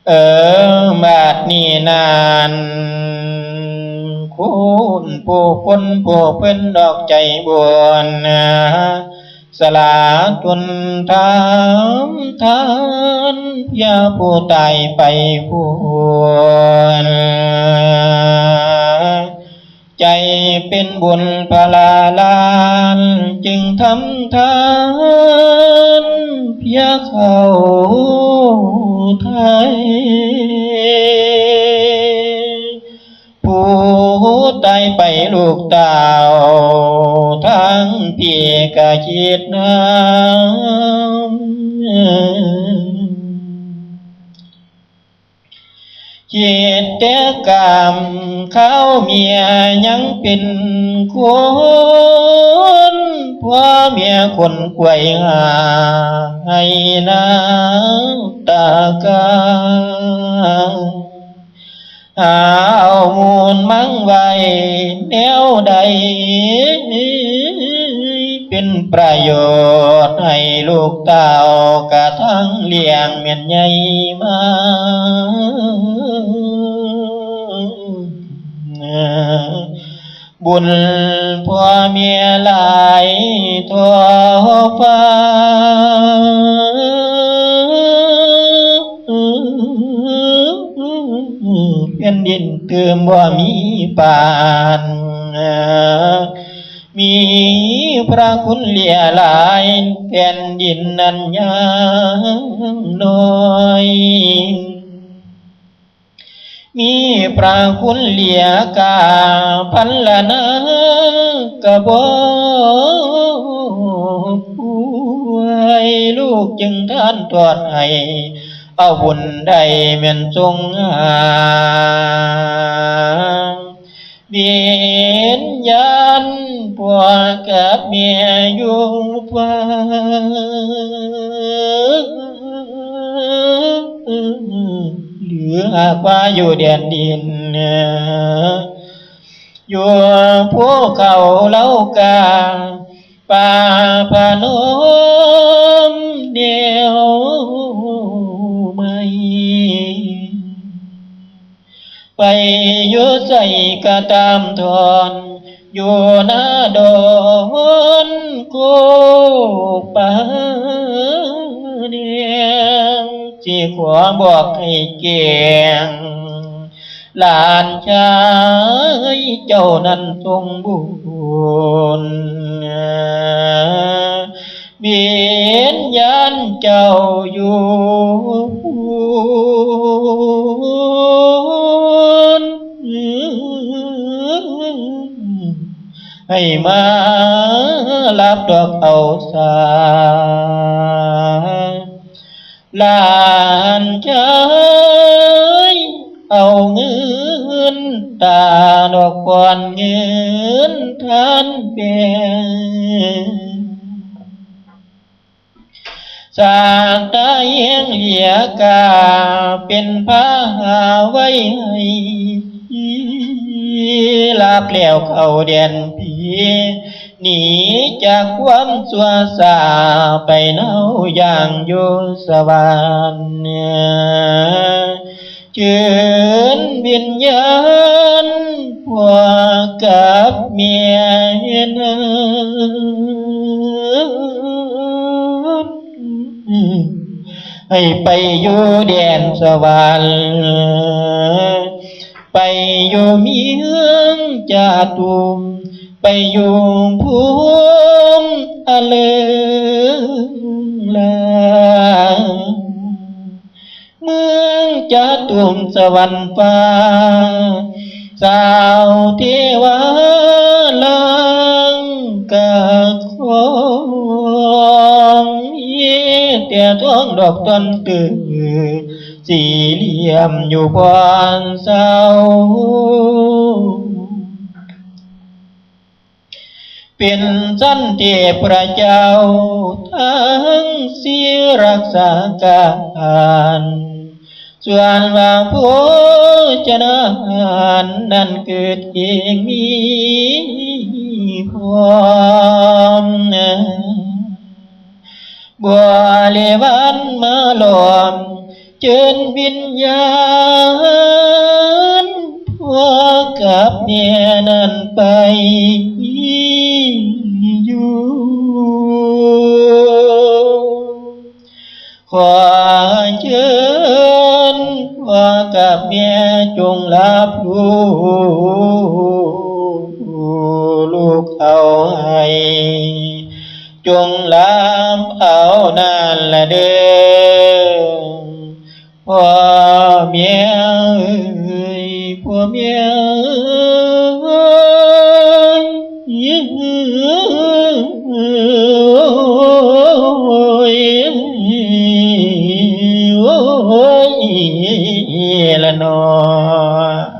ເອີ ບາດນີ້ນັ້ນ ຄຸນຜູ້ຄົນຜູ້ເພິ່ນດອກໃຈບຸນ ສະຫຼາຕົນຖາມທານ ເພື່ອຜູ້ຕາຍໄປພຸ້ນ ໃຈເປັນບຸນພະລາລານ ຈຶ່ງທຳທານເພື່ອເຂົ້າໄທ ຜູ້ຕາຍໄປລູກເຕົ້າ ທັງພີ່ກະຄິດນຳ ຄິດແຕ່ກຳຄາວເມຍຍັງເປັນຄົນ ພໍ່ເມຍຂົນຂວາຍຫາໄຫ້ນ້ຳຕາກາ ຫາເອົາມູນມັງໄວ້ແນວໃດ ເປັນປະໂຫຍດໃຫ້ລູກເຕົ້າ ກະທັງລ້ຽງແມ່ນໃຫຍ່ມາ ບຸນພໍ່ເມຍຫຼາຍທົ່ວຟ້າ ແຜ່ນດິນຕື່ມບໍ່ມີປານ ມີພະຄຸນເຫຼືອຫຼາຍ ແຜ່ນດິນນັ້ນຍັງນ້ອຍ ມີພະຄຸນເຫຼືອກາພັນລະນາກະບໍ່ປ່ວຍ ລູກຈຶ່ງທານທອດໃຫ້ ເອົາບຸນໄດ້ແມ່ນຊົງຫາ ວິນຍານຜົວກັບເມຍຢູ່ຟ້າ ຫຼືຫາກວ່າຢູ່ແດນດິນ ຢູ່ພູເຂົາເຫຼົ່າກາ ປ່າພະນົມແນວໃໝ່ ໄປຢູ່ໃສກະຕາມທ່ອນ ຢູ່ນາດອນໂກປ່າແດງ ຊິຂໍບອກໃຫ້ແຈ້ງ ຫຼານຊາຍເຈົ້ານັ້ນສົມບູນ ວິນຍານເຈົ້າຢູ່ພຸ້ນ ໃຫ້ມາຮັບດອກເອົາສາ ຫຼານຊາຍເອົາເງິນຕາດອກກ່ອນເງິນທານແບງ ສາງຕາແຮງເຫຼືອກາເປັນພາຫາໄວ້ໃຫ້ ລາບແລ້ວເຂົ້າແດນຜີ ໜີຈາກຄວາມຊົ່ວຊ້າ ໄປເນົາຢ່າງຢູ່ສະຫວັນ ເຊີນວິນຍານຜົວກັບເມຍນັ້ນ ໃຫ້ໄປຢູ່ແດນສະຫວັນ ໄປຢູ່ເມືອງຈາຕຸມ ໄປຢູ່ພູມອະເລີງລາ ເມືອງຈາຕຸມສະຫວັນຟ້າ ສາວເທວາລາງກະຄອງ ມີແຕ່ທອງດອກຕ່ອນຕື້ ສີ່ຫຼ່ຽມຢູ່ບ່ອນເຊົາ ເປັນສັນເທບພະເຈົ້າທັງສີ່ລັກສາການ ສ່ວນວ່າໂພຊະນາຫານນັ້ນເກີດເອງມີພ້ອມ ບໍລິວານມາລ້ອມ ເຊີນວິນຍານພໍ່ກັບແມ່ນັ້ນໄປຢູ່ ຂໍເຊີນພໍ່ກັບແມ່ຈົ່ງຮັບຮູ້ ລູກເອົາໃຫ້ ຈົ່ງຮັບເອົານັ້ນລະເດີ ພໍ່ແມ່ເອີຍ ພໍ່ແມ່ເອີຍ ໂອ້ຍ ໂອ້ຍ ລະເນາະ.